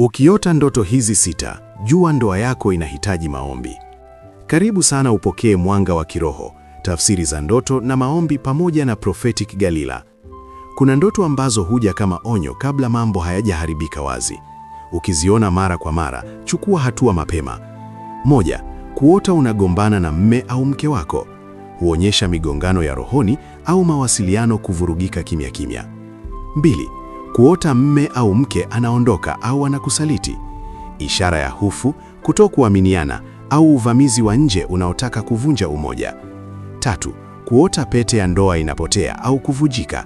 Ukiota ndoto hizi sita, jua ndoa yako inahitaji maombi. Karibu sana upokee mwanga wa kiroho, tafsiri za ndoto na maombi pamoja na Prophetic Galila. Kuna ndoto ambazo huja kama onyo kabla mambo hayajaharibika wazi. Ukiziona mara kwa mara, chukua hatua mapema. 1, kuota unagombana na mme au mke wako. Huonyesha migongano ya rohoni au mawasiliano kuvurugika kimya kimya. 2, kuota mme au mke anaondoka au anakusaliti. Ishara ya hofu, kutokuaminiana au uvamizi wa nje unaotaka kuvunja umoja. 3, kuota pete ya ndoa inapotea au kuvujika.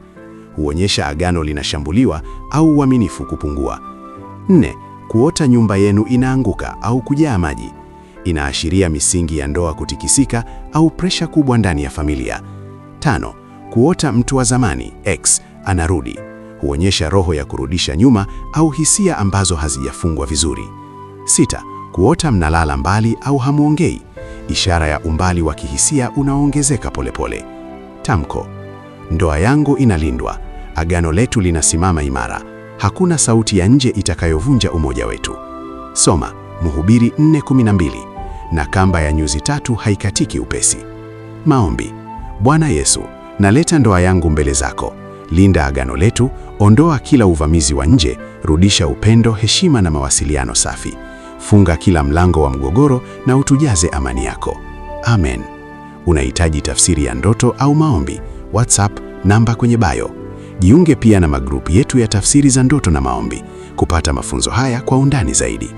Huonyesha agano linashambuliwa au uaminifu kupungua. 4, kuota nyumba yenu inaanguka au kujaa maji. Inaashiria misingi ya ndoa kutikisika au presha kubwa ndani ya familia. 5, kuota mtu wa zamani, ex, anarudi. Huonyesha roho ya kurudisha nyuma au hisia ambazo hazijafungwa vizuri. 6, kuota mnalala mbali au hamuongei. Ishara ya umbali wa kihisia unaoongezeka polepole. Tamko: ndoa yangu inalindwa, agano letu linasimama imara, hakuna sauti ya nje itakayovunja umoja wetu. Soma Mhubiri 4:12, na kamba ya nyuzi tatu haikatiki upesi. Maombi: Bwana Yesu, naleta ndoa yangu mbele zako. Linda agano letu, ondoa kila uvamizi wa nje, rudisha upendo, heshima na mawasiliano safi. Funga kila mlango wa mgogoro na utujaze amani yako. Amen. Unahitaji tafsiri ya ndoto au maombi? WhatsApp namba kwenye bio. Jiunge pia na magrupu yetu ya tafsiri za ndoto na maombi kupata mafunzo haya kwa undani zaidi.